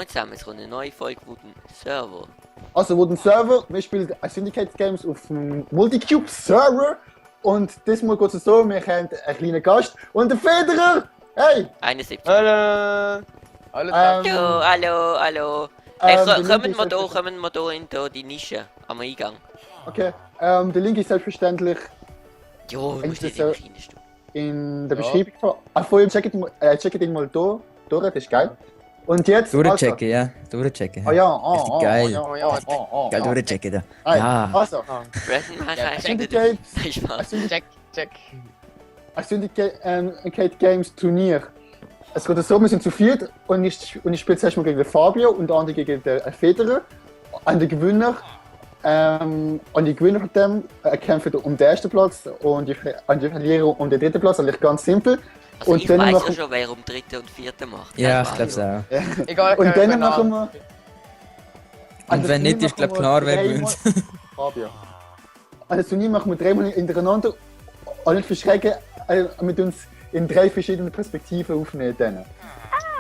Moin zusammen, es kommt eine neue Folge Wooden Server. Also Wooden Server, wir spielen Syndicate Games auf dem Multicube Server. Und diesmal geht es so, wir haben einen kleinen Gast und den Federer! Hey! 71. Hallo! Hallo! Hallo. Hey, der kommen Link wir da in die Nische am Eingang. Okay, der Link ist selbstverständlich Jo, du musst das nicht reinstehen. in der Ja. Beschreibung. Vorher checkt ihn mal durch, das ist geil. Und jetzt. Durchchecken, ja. Durchchecken. Ah ja, Richtig geil. Geil, ja. durchchecken da. Hey, Ja. Also, Brandon, mach Ja, einfach Syndicate, Nein, Spaß. Check. ein Syndicate Games Turnier. Es geht so, wir sind zu viert und ich spiele zuerst mal gegen den Fabio und der andere gegen den Federer. Und die Gewinner von dem kämpfen um den ersten Platz und die Verlierer um den dritten Platz, eigentlich ganz simpel. Also Und ich dann weiß ja machen- schon, wer um dritten und vierten macht. Ja, Gell, ich glaube es Mario? auch. Egal, Und können dann machen wir. Und wenn nicht, ist glaube klar, wer gewinnt. Fabio. An das Turnier machen wir dreimal hintereinander und nicht verschrecken, mit uns in 3 verschiedene Perspektiven aufnehmen. Dann.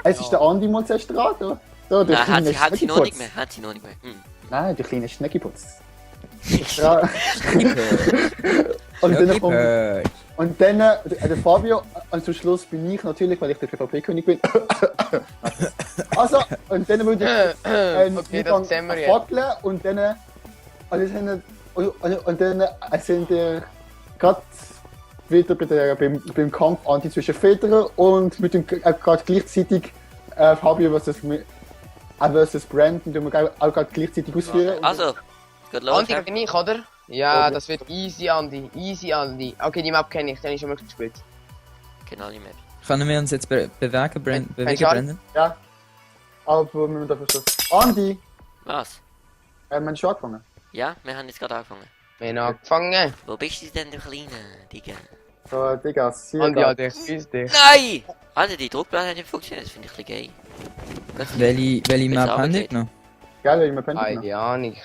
Es ist der Andi mal zuerst dran, oder? Da, der Nein, kleine hat sie noch nicht Schneckiputz. mehr. Nein, der kleine Schneckiputz. Und dann kommt. Und dann der Fabio, und zum Schluss bin ich natürlich, weil ich der PvP-König bin. Also, und dann würde ich Okay, das sehen wir jetzt. fackeln und dann, und dann sind wir gerade wieder beim Kampf Anti zwischen Federer und mit dem gerade gleichzeitig Fabio versus Brandon, den wir auch gerade gleichzeitig ausführen. Also, es geht los. Andi hä? gegen mich, oder? Ja, Okay. das wird easy, Andi. Easy, Andi. Okay, die Map kenne ich, die habe ich schon mal gespielt. Genau nicht mehr. Können wir uns jetzt bewegen, Schade. Brandon? Ja. Aber wir müssen dafür Schluss. Andi, Was? wir haben schon angefangen. Ja, wir haben jetzt gerade angefangen. Wir haben angefangen. Wo bist du denn, du Kleine, Digga? So, Digga, sehr Andi, geil. Alter, ich grüß dich. Nein! Alter, die Druckplatte hat nicht funktioniert, das finde ich ein bisschen gay. Welche Map aber haben geht. die noch? Geil, wie wir können. Keine Ahnung.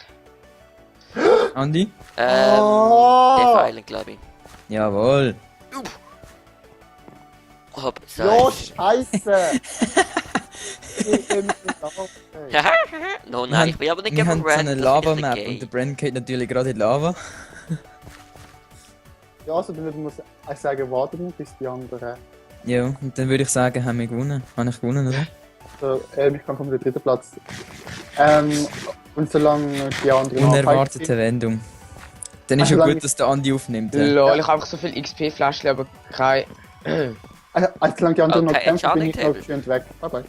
Andi? Oh! Death Island, glaube ich. Jawohl. Hopp, so. Jo, Scheiße! Ich bin nicht drauf, ey. No, nein, ich bin aber nicht Wir gegen haben so eine Brandon, das Lava-Map finde ich und der gay. Brandon geht natürlich gerade in die Lava. Ja, also dann muss ich sagen, warten, bis die anderen. Ja, und dann würde ich sagen, haben wir gewonnen. Habe ich gewonnen, oder? So, ich kann kommen den dritten Platz. Und solange die anderen. Unerwartete Wendung. Dann ist Also ja lange- gut, dass der Andi aufnimmt. Ja. Lol, ich habe einfach so viel XP-Fläschchen, aber kein... Also, solange die anderen Okay, noch kämpfen, bin ich Enchanting noch schön weg. Bye bye.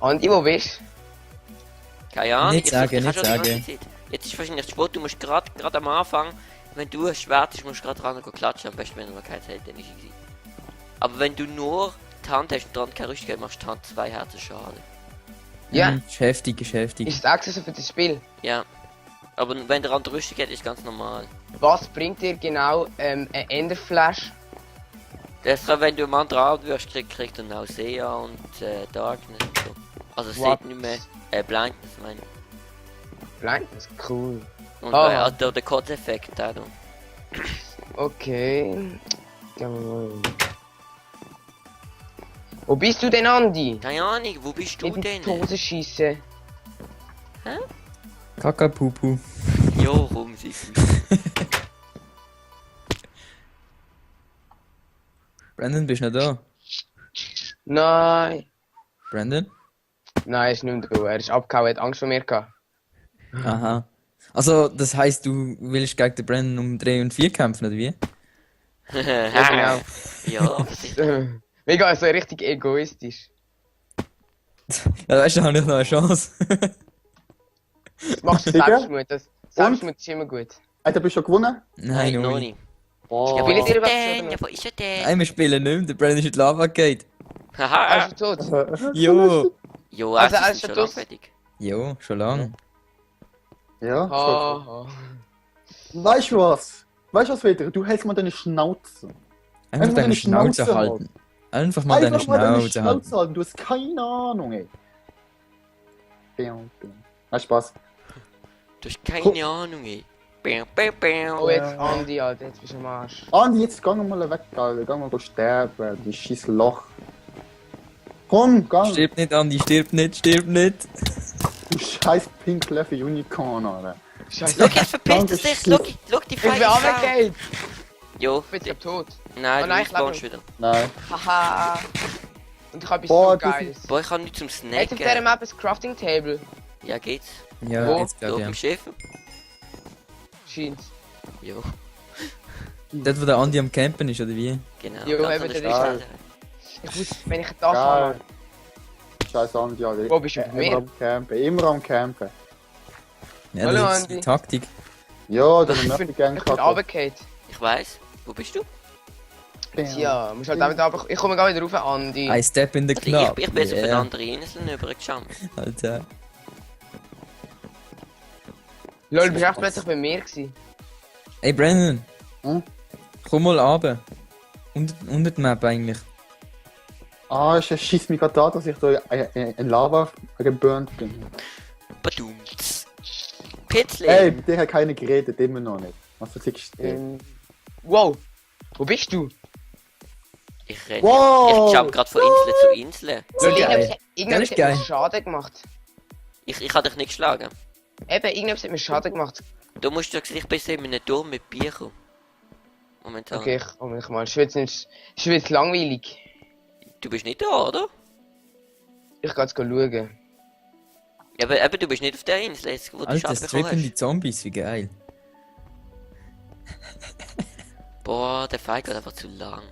Andi, wo bist Keine Ahnung, Nicht sagen, ich nicht habe schon die sagen. ganze Zeit. Jetzt ist wahrscheinlich Sport, du musst gerade am Anfang, wenn du schwert ist, musst du gerade ran und klatschen, am besten wenn du noch kein Held, dann ist easy. Aber wenn du nur die Hand hast und dran keine Rüstung hast, machst du die Hand 2 Herzen schade. Ja. Ist heftig, ist heftig. Ist es extra so für das Spiel? Ja. Aber wenn der andere Rüstung hat, ist ganz normal. Was bringt dir genau ein Enderflash? Das kann, wenn du am anderen Abend wirst, kriegt er auch Sea und Darkness und so. Also What? sieht nicht mehr, Blindness meine ich. Blind? Das ist cool. Und Ah. der Kotz-Effekt auch noch. Okay. Jawohl. Wo bist du denn, Andi? Keine Ahnung, wo bist du In die denn? Hose schießen. Kakapupu. Jo, rum sie. Brandon, bist du noch da? Nein. Brandon? Nein, er ist nicht mehr da. Er ist abgehauen, er hat Angst vor mir gehabt. Aha. Also, das heisst, du willst gegen den Brandon um 3 und 4 kämpfen, oder wie? Ja, Ja, Mega, so richtig egoistisch. Ja, weißt du, da habe ich noch eine Chance. Das machst du Digga? Selbstmut. Das Selbstmut ist immer gut. Alter, bist du schon gewonnen? Nein, noch noch nicht. Oh. Ja, Will ich dir wo was ist er denn? sagen? Ja, wo ist er denn? Nein, wir spielen nicht mehr. Der Brandon ist in die Lava geht. Haha. Hast du tot? Jo. Jo, Also, also, er ist ist schon schon lang los. fertig. Jo, schon lange. Ja. Oh, Weißt du was? Weißt du was, Peter? Du hältst mal deine Schnauze. Einfach mal deine deine Schnauze Schnauze halten. Einfach mal deine Einfach mal deine Schnauze halten. Schnauze halten. Du hast keine Ahnung, ey. Hast Spaß. Du hast keine Ahnung, ey. Bäm, bäm, bäm. oh, jetzt Andi, Alter, jetzt bist du am Arsch. Andi, jetzt geh mal weg, Alter. Geh mal sterben. Du scheiß Loch. Komm, gang. Stirb nicht, Andi, stirb nicht, stirb nicht. Du scheiß Pink Fluffy Unicorn, Alter. Scheiße. Schau, jetzt verpisst es dich. Schau, die Ich bin feine Sau. runtergefallen. Jo, Ich bin tot. nein, Oh nein, du ich spawnst lebe wieder. Nein. Haha. Und ich hab etwas Boah, so das Geiles. Boah, ich kann nichts zum Hat auf dieser Snacken. Map ein Crafting Table? Ja, geht's. Ja, Wo? jetzt Da glaub auf ich. dem Ja. Schiff. Scheint's. Jo, Dort, wo der Andi am Campen ist, oder wie? genau. Jo, ganz eben, an der der Spitze. ist Ich muss, wenn ich das Geil. habe. Scheiß Andi, Alter. Wo bist du? Immer Mehr? am Campen, immer am Campen. Ja, Hallo, das ist Andi. die Taktik. Ja, dann Ich möchte bin, ich gerne ich bin runtergefallen. Ich weiß. Wo bist du? Tja, musst halt damit aber. Ich komme gar wieder rauf, Andi. I step in the Also club. ich bin jetzt auf eine Yeah. andere Insel übergejumpt. Alter. Lol, du bist echt plötzlich bei mir gewesen. Ey, Brandon. Hm? Komm mal runter. Unter die Map eigentlich. Ah, es schießt mich gerade da, dass ich da in Lava geburnt bin. Badumts. Pitzli. Ey, mit dir hat keiner geredet, immer noch nicht. Was verzickst du? Wow. Wo bist du? Ich renne. Wow. Ich jump gerade von Insel zu Insel. So Lol, geil. irgendetwas hat geil. mir Schaden gemacht. Ich habe dich nicht geschlagen. Eben, irgendetwas hat mir Schaden gemacht. Du musst doch ich bin so in einem Turm mit Bier kommen. Momentan. Okay, ich komme mich mal. Ich will jetzt langweilig. Du bist nicht da, oder? Ich geh jetzt schauen. Ja, aber eben, du bist nicht auf der Insel, jetzt, wo du Alter, Schaden bekommen strippen die hast. Zombies, wie geil. Boah, der Fight geht einfach zu lang.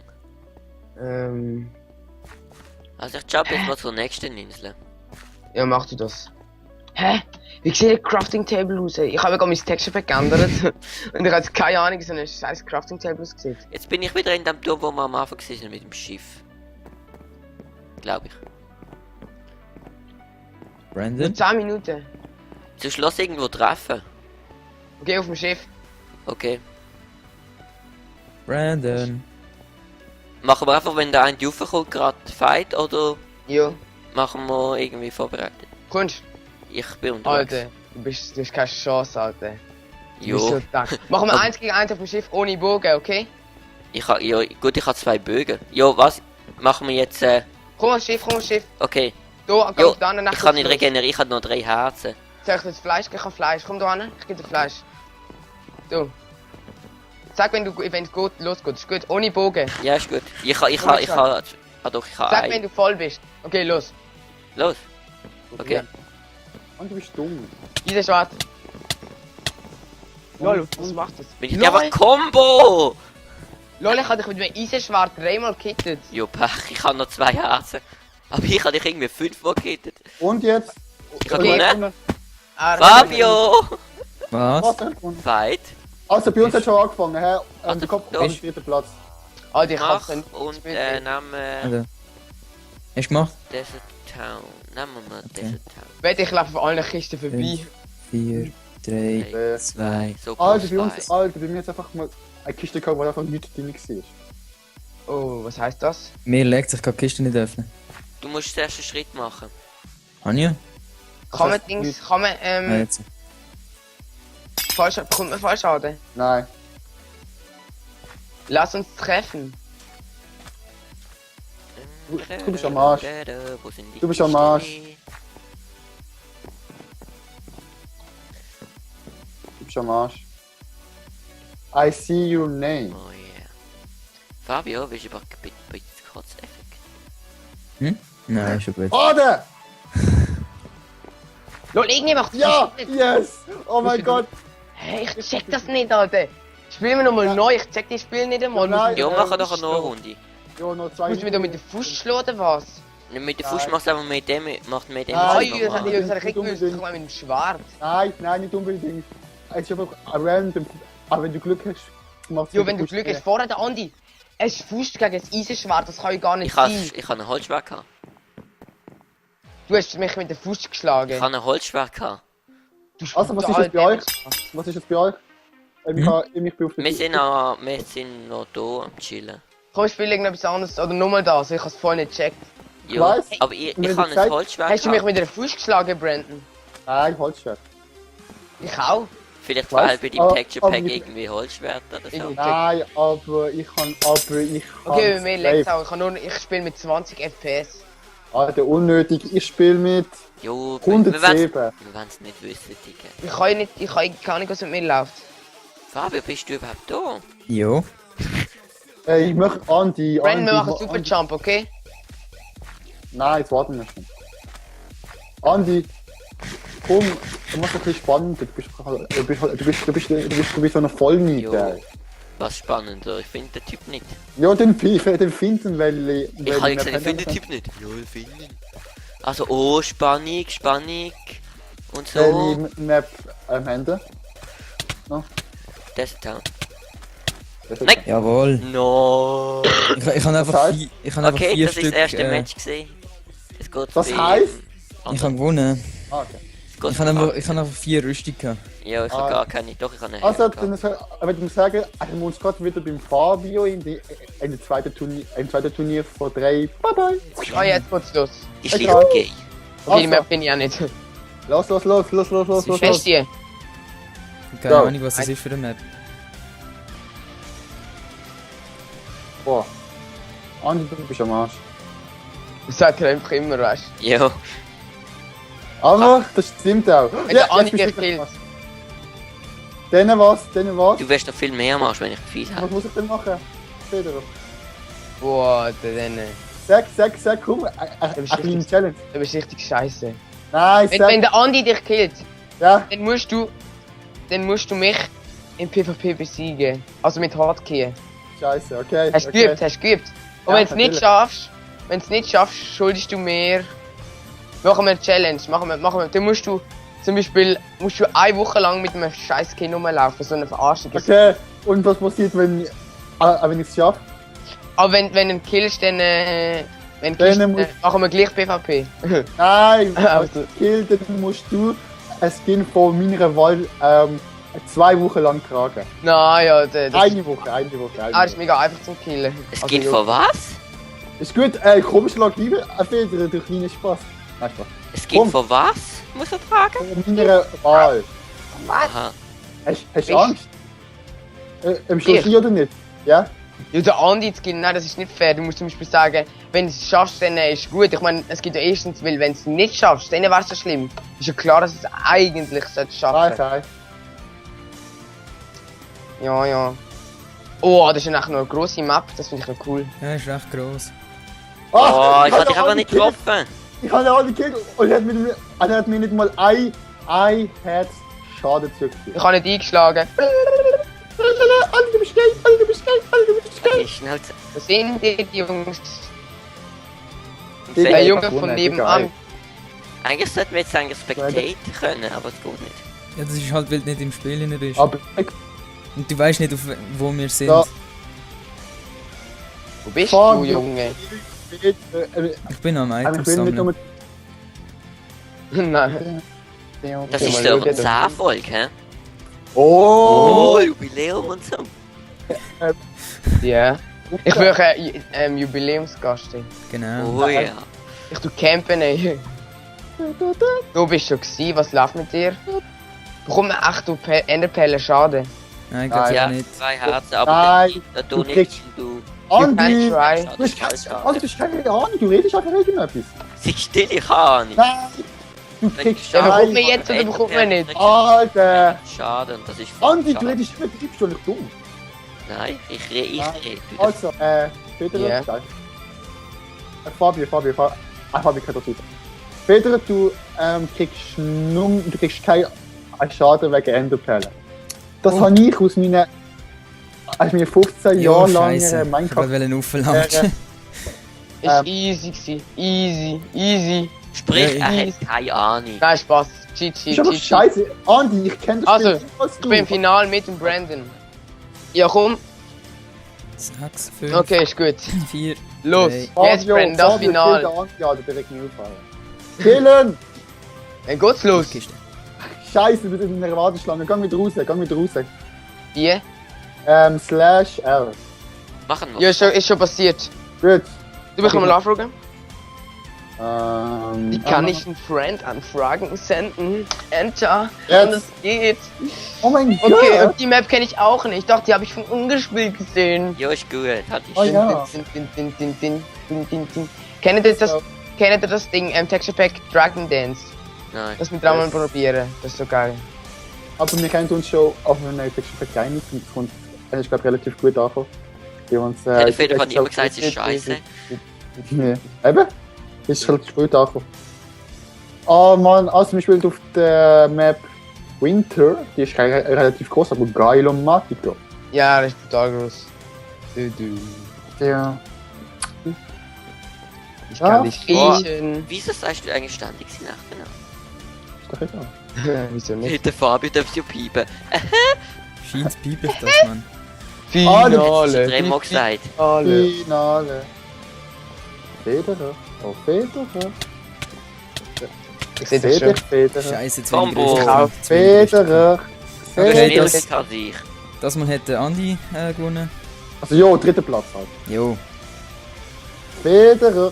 Also ich jump jetzt mal zur nächsten Insel. Ja, mach du das. Hä? Wie sieht ein Crafting Table aus? Ey? Ich habe gerade mein Texture Pack geändert. Und ich habe jetzt keine Ahnung, wie so ein scheiß Crafting Table aussieht. Jetzt bin ich wieder in dem Turm, wo wir am Anfang waren mit dem Schiff. Glaube ich. Brandon? Nur 10 Minuten. Zum Schluss irgendwo treffen. Okay, auf dem Schiff. Okay. Brandon. Machen wir einfach, wenn der eine raufkommt, gerade Fight oder Jo. machen wir irgendwie vorbereitet? Kommst Ich bin unterwegs. Alter, du hast keine Chance, Alter. Du bist Jo. so stark. Machen wir 1 gegen 1 auf dem Schiff ohne Bogen, okay? Ich habe ja, gut, ich habe 2 Bögen. Jo, was? Machen wir jetzt Komm aufs Schiff, komm aufs Schiff. okay. Da, geh Jo, auf die anderen ich kann nicht regenerieren, ich habe noch 3 Herzen. Soll ich dir das Fleisch? Ich habe Fleisch. Komm da hin, ich gebe dir Fleisch. Du. Sag, wenn es gut losgeht. Ist gut, ohne Bogen. Ja, ist gut. Ich Komm, habe doch, ich habe Sag, wenn ein. du voll bist. Okay, los. Los. Okay. Und du bist dumm. Dieser Schwarz. Lol, was macht das? Bin ich Lol. einfach Combo! Lol, ich habe dich mit einem Eisenschwert 3-mal gekittet. Jo, Pech, ich habe noch 2 Herzen. Aber ich habe dich irgendwie 5-mal gehittet. Und jetzt? Ich habe Okay. gewonnen. Ah, Fabio! Was? Was? Fight. Also bei uns hat schon angefangen, hä? Der Kopf du auf dem bist- 4. Platz. Alter, ich Mach hab's dann und gespielt. nehmen Also. Hast du gemacht? Desert Town. Nehmen wir mal Okay. Desert Town. Wette, ich laufe auf allen Kisten vorbei. 4, 3, 2. So Alter, close bei uns, by. Alter, bei mir jetzt einfach mal eine Kiste gehabt, wo einfach nichts drin war. Oh, was heißt das? Mir legt sich die Kiste nicht öffnen. Du musst den ersten Schritt machen. Anja? Kann man heißt Dings, nicht- kann man, Ah, jetzt. bekommt man Fallschaden? Nein. Lass uns treffen. Du bist am Arsch. Wo sind die Du bist am Arsch. Kisten? Du bist am Arsch. I see your name. Oh yeah. Fabio, willst du aber bitte kurz Effekt? Hm? Nein, ist schon gut. Oder! Lol, irgendwie macht Ja! Yes! Oh mein Gott! Hey, ich check das nicht, Alter. Spielen wir nochmal neu, ich check die Spiel nicht einmal. Ja, nein. Jo, Ja, machen das doch ist eine so. Runde. Jo, noch 2 Musst du wieder mit der Fuß schlagen oder was? Nicht mit der Nein. Fuß machst du aber mit dem, macht mit dem. Nein, Ah, was ja, wir das machen. hätte ich Nicht nicht gewusst, unbedingt. ich komme mit dem Schwert. Nein, nicht unbedingt. Es ist einfach ein random. Aber wenn du Glück hast, machst Jo, wenn du Glück hast, vorher der Andi. Es ist Fuß gegen das Eisenschwert, das kann ja gar nicht Ich habe sein. ein Holzschwert gehabt. Du hast mich mit der Fuß geschlagen. Ich habe ein Holzschwert gehabt. Du Also, was ist total das bei euch? dämlich. Was ist jetzt bei euch? Ich bin auf der Wir sind noch da am chillen. Komm, spiel irgendetwas anderes oder nochmal das, ich hab's vorhin nicht gecheckt. Jo, Weiss, aber ich wenn du habe ein gesagt- Holzschwert Hast du mich gehabt. mit der Fuß geschlagen, Brandon? Nein, Holzschwert. Ich auch. Vielleicht Weiss, war bei deinem aber- Texture aber Pack ich- irgendwie Holzschwert oder so. Irgendwie. Nein, aber ich kann. Okay, bei mir leckt's auch. Ich spiele mit 20 FPS. Alter, unnötig. Ich spiele mit Jo, 107. wir wollen es nicht wissen, Digga. Ich kann gar nicht, was mit mir läuft. Fabio, bist du überhaupt da? Jo. Ich möchte Andi. Brandon, wir machen Andi- Super Jump, okay? Nein, jetzt warten wir schon. Andi, komm, du machst ein bisschen spannend. Du bist so eine Vollmiete. Jo. Was spannender, ich finde den Typ nicht. Ja, den finden, weil Ich habe gesagt, ich finde den Typ nicht. Ja, ich finde ihn. Also, oh, Spannung und so. Wenn ich Map am Ende. Desert Town. Das ist- Nein. Jawohl. No. Ich habe einfach, Das heißt- ich habe einfach Okay, 4 das ist Stück. das erste Match gesehen. Es geht Das bei- heisst? Ich habe gewonnen. Ah, okay. Es geht Ich habe bei- einfach 4 Rüstung gehabt. Ja, ich habe Ah. gar keine. Doch, ich habe eine. Also, Hälfte gehabt. dann würde ich sagen, ich muss gerade wieder beim Fabio in der zweiten Turnier von 3. Bye bye. Ah, jetzt geht's los. Ist nicht egal. okay. Okay, die Also. Map bin ich auch nicht. Los. Fest hier. Keine Go. Ahnung, was das ist für eine Map. Boah. Andi, du bist am Arsch. Das sagt er einfach immer, weißt du. Ja. Aber, das stimmt auch. der Andi bist du gekillt. was. Denen was. Du wirst noch viel mehr machen, wenn ich viel Was habe. muss ich denn machen? Federer. Boah, dann. Sag, komm, eine kleine Challenge. Du bist richtig scheiße. Nein, Wenn sag, der Andi dich killt, ja, dann musst du mich im PvP besiegen. Also mit Hardkey. scheiße, okay. Hast du okay. geübt. Und Ja, wenn du es nicht schaffst, schuldest du mir. Machen wir eine Challenge. Machen wir. Dann musst du zum Beispiel eine Woche lang mit einem scheiß Skin rumlaufen, so eine Verarschung. Okay, und was passiert, wenn ich es schaffe? Aber wenn du ihn killst, dann, wenn du Dann killst, muss- machen wir gleich PvP. Nein, Also. als Kill, dann musst du ein Skin von meiner Wahl 2 Wochen lang tragen. Naja, das Eine Woche. das ist mega einfach zum Killen. Es Also, geht ja. von was? Ist gut, komisch lag lieber, Federer, durch kleinen Spaß. Nein, Spaß. Es geht Komm. von was? Muss er fragen? Von meiner Wahl. Aha. Hast du Ich- Angst? Im Schloss oder nicht? Ja? Ja, der Andi zu killen, nein, das ist nicht fair. Du musst zum Beispiel sagen, wenn du es schaffst, dann ist gut. Ich meine, es gibt ja erstens, weil wenn du es nicht schaffst, dann wäre es ja schlimm. Ist ja klar, dass du es eigentlich schaffen. Nein. Ja. Oh, das ist ja nachher noch eine grosse Map, das finde ich noch cool. Ja, ist recht gross. Oh, ich hab hab dich aber nicht gekillt. getroffen. Ich habe alle gekillt und er hat mir nicht mal ein Herz Schaden zugefügt. Ich habe nicht eingeschlagen. Alle bist geil. Okay, schnell. Das sind die Jungs. Digga, Der einfach Junge von gewonnen, nebenan. Digga, Eigentlich sollten wir jetzt sagen Spectate können, aber es geht nicht. Ja, das ist halt, weil du nicht im Spiel drin bist. Aber Und du weißt nicht, wo wir sind. Ja. Wo bist Fuck, du, Junge? Ich bin am ich Items bin nicht sammeln. nur Nein. Das Ja, ist mal der schauen. 10 Folge, hä? Oh! Oh, Jubiläum und so. Ja. Ich will ein Jubiläumsgast sein. Genau. Oh ja. Ich tu campen, ey. Du bist schon gewesen, was läuft mit dir? Bekommt man echt du Enderperlen Schaden? Nein, ich glaube Ja, nicht. 2 Herzen, aber Nein, da du du nicht, kriegst- du. Andi! You can try. Du hast keine Ahnung, du redest einfach irgendetwas. Sei still, ich kann nicht. Nein! Du kriegst Ja, bekommt man Scheiße. jetzt oder bekommt man nicht? Alter! Schaden, das ist Andi, du schade. redest übertrieben schon nicht dumm. Nein, ich rede. Also, Federer, Ja. geil. Fabio kann das wieder. Federer, du kriegst keinen Schaden wegen Enderperlen. Das habe ich aus meinen 15 Ja, Jahre lang scheiße. Ich Minecraft. wollte aufladen. Ist easy gewesen. Easy. Sprich, Ja, er hat keine Ahnung. Nein, Spaß. Cheat. Ist aber scheiße. Andi, ich kenne das Also, Spiel nicht als Ich du. bin im Finale mit dem Brandon. Ja, komm. 6, 5, Okay, ist gut. 4. Los. Drei. Jetzt Brandon, das Finale. Ja, der direkt nicht auffallen. Killen! Dann geht's los. Kiste. Scheiße, du bist in einer Warteschlange. Geh mit raus. Die? /L. Machen wir. Ja, ist schon passiert. Gut. Du mich nochmal anfragen? Wie Wie kann ich einen Friend Anfragen senden? Enter. Jetzt. Und es geht. Oh mein Gott! Okay, und die Map kenne ich auch nicht. Doch, die habe ich von ungespielt gesehen. Ja, ist gut, hatte ich Oh ja. Kennt ihr das? kennt ihr das Ding, Texture Pack Dragon Dance? Nein. Das mit mal probieren, das ist so geil. Aber wir kennen uns schon auf einem Texture geeinigt und es ist glaube relativ gut angekommen. Bei uns, Der Fehler hat immer gesagt, es ist scheiße. Nee. Eben, das ist relativ gut angekommen. Oh man, also zum Beispiel auf der Map Winter, die ist relativ groß, aber geil und Matico. Ja, das ist total groß. Ja. Ich Ja. kann dich riechen. Wieso sagst du eigentlich ständig sie nach genau? Ist doch egal. Wieso nicht? Hey, der Fabio darf ja piepen. Scheint piep ich das, Mann. Finale. Dreimal gesagt. Finale. Finale. Federer. Oh, Federer. Ich seh das schon. Federer. Scheiße, jetzt Combo. Federer. Der Okay, Schnell das- kann sich. Das mal hätte Andi gewonnen. Also jo, dritter Platz halt. Jo. Federer.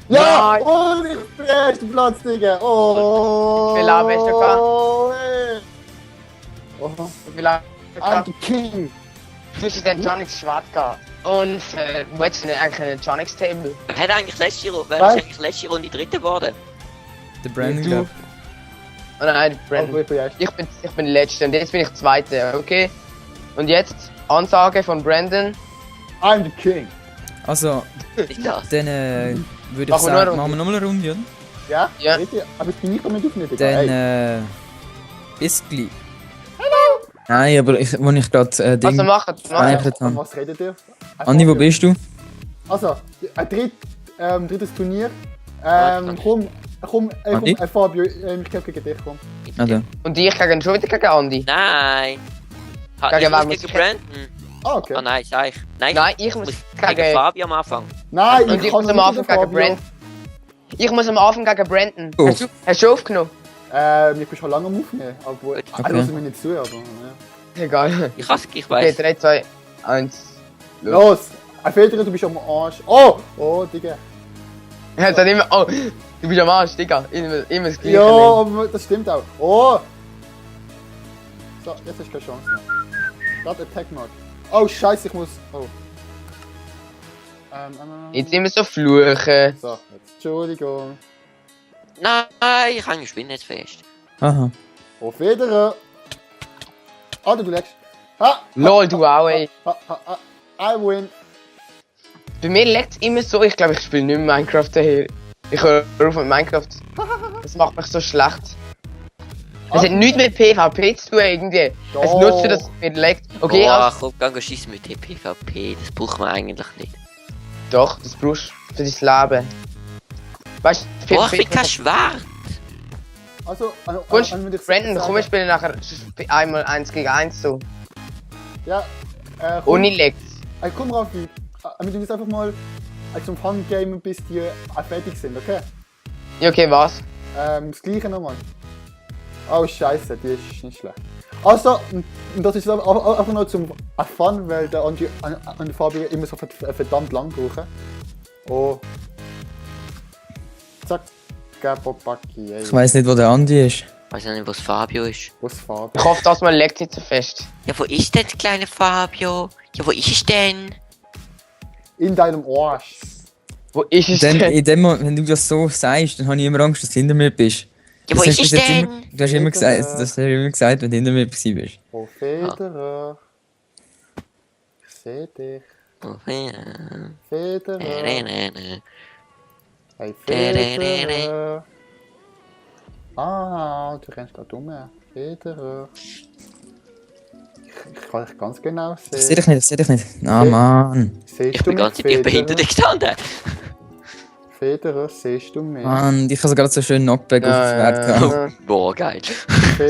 Ja! Nein. Und ich bin erster Platz, Digga! Oh! Wie viel Leben hast du gehabt? Ey. Oh, Wie lange? I'm the King! Du hast den Jonix schwarz gehabt. Und wo hättest du denn eigentlich einen Jonix Table? Wer hat eigentlich letzte Runde, wer Was? ist eigentlich letzte Runde Dritter geworden? Der Brandon, Du. glaub. Oh nein, Aber Brandon. ich bin erster. Ich bin Letzter und jetzt bin ich Zweiter, okay? Und jetzt Ansage von Brandon. I'm the King! Also, Nicht das. dann würde ich Machen wir sagen, noch eine machen wir nochmal eine Runde, oder? Ja? Ja. Richtig? Aber jetzt bin ich damit aufnehmen, Digga. Dann, Ey. bis gleich. Nein, aber ich, wo ich gerade Ding Also machen. eingerichtet Von habe. was redet ihr? Andi, wo bist du? Also, ein drittes Turnier. Warte. Komm, Andi? Fabio, ich kämpfe gegen dich, komm. Ah, da. Und ich gegen schon wieder gegen Andi. Nein. Gegen Ich wen muss muss gegen ich- Brandon. Ah, okay. Ah nein, sag ich. Nein, Nein, ich ich muss muss gegen gegen. Fabio am Anfang. Nein, Und ich kann muss am nicht Anfang gegen Fabio. Brandon. Ich muss am Anfang gegen Brandon. Oh. Hast du aufgenommen? Ich bin schon lange am Aufnehmen, aber Gut. ich höre mir nicht zu, aber ja. Egal. Ich Okay, weiß. 3, 2, 1. Los! Ein Federer, du bist am Arsch. Oh! Oh, Digga. Er hat dann immer. Oh, du bist am Arsch, Digga. Immer das gleiche. Ja, Leben. aber das stimmt auch. Oh! So, jetzt hast du keine Chance mehr. Gerade Attack Mode. Oh, scheiße, ich muss... Oh. Jetzt immer so fluchen. So, jetzt. Entschuldigung. Nein, ich kann nicht spielen jetzt fest. Aha. Oh, Federer. Ah, du legst. Ha! Lol, du auch, ey. Ha! I win. Bei mir leckt es immer so, ich glaube, ich spiele nicht mehr Minecraft daher. Ich höre auf mit Minecraft. Das macht mich so schlecht. Es hat nichts mit PvP zu tun irgendwie. Es Doch. nutzt, dass es mir leckt. Okay, Boah, also, komm, geh schießen mit dem PvP. Das braucht man eigentlich nicht. doch, das brauchst du für dein Leben. Weißt du, Boah, ich bin kein Schwert. Also, Kommst, würde ich Brandon, sagen- komm, wir spielen nachher einmal 1 gegen 1 so. Ja. Komm, Ohne Lecks. komm, Raffi. Wir tun jetzt einfach mal zum Fun-Game, bis die fertig sind, okay? Ja, okay, was? Das gleiche nochmal. Oh, scheiße, die ist nicht schlecht. Also, und das ist einfach nur zum Fun, weil der Andi und Fabio immer so verdammt lang brauchen. Oh. Zack. Gabobaki, ey. Ich weiss nicht, wo der Andi ist. Weiß ja nicht, was Fabio ist. Was Fabio? Ich hoffe, dass man leckt nicht so fest. Ja, wo ist denn der kleine Fabio? Ja, wo ist es denn? In deinem Arsch. Wo ist es Dann, denn? in dem Moment, wenn du das so sagst, dann habe ich immer Angst, dass du hinter mir bist. Ja, wo Das ist hast es du bis jetzt denn? immer- Du hast immer gesagt, das hast du immer gesagt, wenn du hinter mir bist. Oh, Federer. Ich seh dich. Oh, ja. Federer. Äh. Hey, Federer. Ah, du rennst gerade um. Federer. Ich kann dich ganz genau Das sehe sehen. ich nicht, das sehe ich nicht. Ah, Mann. Siehst Ich du bin ganz mich, ich hinter dir gestanden. Federer, siehst du mich? Mann, ich habe so gerade so schön Knockback auf das Schwert gehabt. Boah, geil.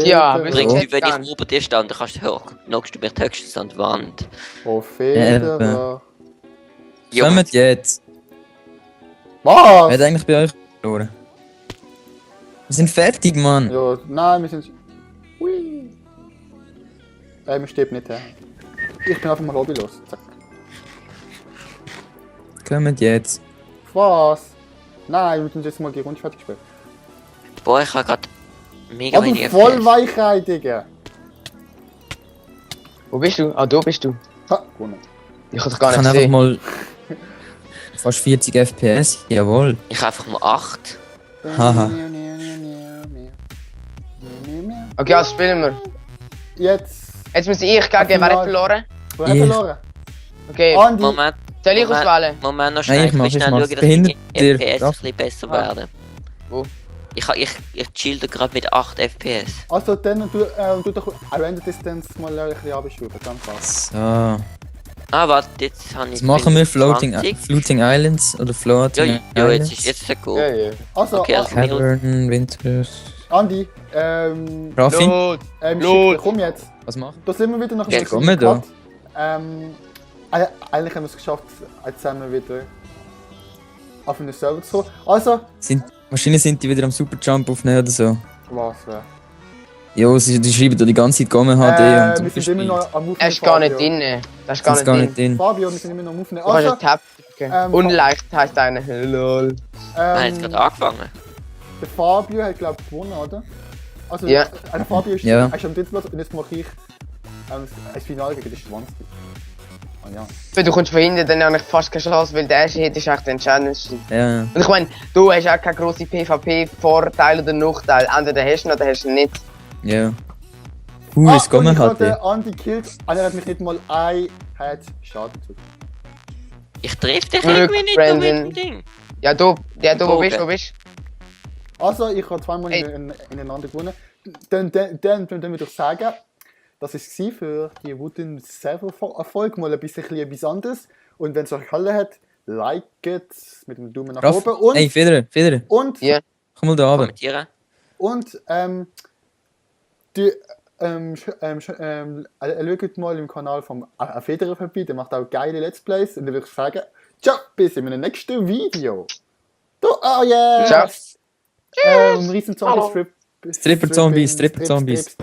Ja, Federer. wir Bringst sind- du, wenn gern. ich ober dir stand, dann kannst du hören. Knockst du mich höchstens an die Wand. Oh, Federer. Kommt jetzt. Was? Wer hat eigentlich bei euch verloren? Wir sind fertig, Mann. Ja, nein, wir sind... Hui. Wir stehen nicht her. Ich bin einfach mal hobbylos. Zack. Kommt jetzt. Was? Nein, wir müssen jetzt mal die Runde fertig spielen. Boah, ich habe gerade mega Aber wenig voll FPS. Weichheit, Digga. Wo bist du? Ah, da bist du. Ha, gewonnen. Ich hab dich Ich gar kann nicht einfach gesehen. mal. Fast 40 FPS, jawohl. Ich einfach nur 8. Haha. Okay, also spielen wir. Jetzt. Jetzt muss ich gegen wer hat verloren? Wer hat Ich. verloren? Okay, Andi. Moment, soll ich Moment. auswählen? Moment, noch Nein, schnell. ich mach's, schnell ich mach's. schauen, dass Behindert die dir FPS ein das? bisschen besser Ah. werden. Wo? Ich chill gerade mit 8 FPS. Also dann du doch Render Distance mal ein bisschen abschrauben, ganz fast. So. Ah, warte, jetzt habe ich. Was machen wir? Floating 20. Islands oder Floating Ja, Islands? jetzt ist es gut. Ja, ja. Also, Okay, also Cavern, Winters. Andi, Rafi, Lot! schick, komm jetzt. was machen? Da sind wir wieder nach Ja, einem komm wir da. Cut. Eigentlich haben wir es geschafft, zusammen wieder auf einen Server zu kommen. Also, Wahrscheinlich sind die wieder am Superjump aufnehmen oder so. was wäre? Jo, die schreiben da die ganze Zeit Gomme HD und wir sind immer noch am Aufnehmen. Er ist gar nicht Fabio. drin. Das ist Sind gar nicht nicht drin. drin. Fabio, wir sind immer noch am Aufnehmen. Du kannst Also, einen Tab drücken. Ähm, Unleicht heisst einer. Lol. Wir haben jetzt gerade angefangen. der Fabio hat, glaube ich, gewonnen, oder? Also, Ja. Der Fabio ist, Ja. ist am dritten Platz und jetzt mache ich das Finale gegen den Schwanz. Ah ja. Wenn du kommst von hinten, dann habe ich fast keine Chance, weil der erste Hit ist echt entscheidend. Ja. Und ich meine, du hast auch keine grosse PvP-Vorteil oder Nachteil. Entweder hast du ihn oder hast du ihn nicht. Ja. Es und Gomme ich habe den HD. Andi gekillt. Einer hat mich nicht mal ein Schaden zu. Ich treffe dich Glück, irgendwie nicht Brandon. mit dem Ding. Ja, du, wo Bogen. bist du, wo bist Also, ich habe zweimal Hey. ineinander gewonnen. Dann würde ich sagen, das war es für die Wooden Server Erfolg. Mal ein bisschen etwas anderes. Und wenn es euch gefallen hat, liket mit dem Daumen nach Raff, oben. Und, ey, Federer, und, Ja. komm mal da runter. Kommentieren. und, schaut mal im Kanal vom Federer vorbei. Der macht auch geile Let's Plays. Und dann würde ich sagen, ciao, bis in meinem nächsten Video. Oh yeah! Ciao. Riesen Zombie-Strip. Stripper-Zombies, Stripper-Zombies.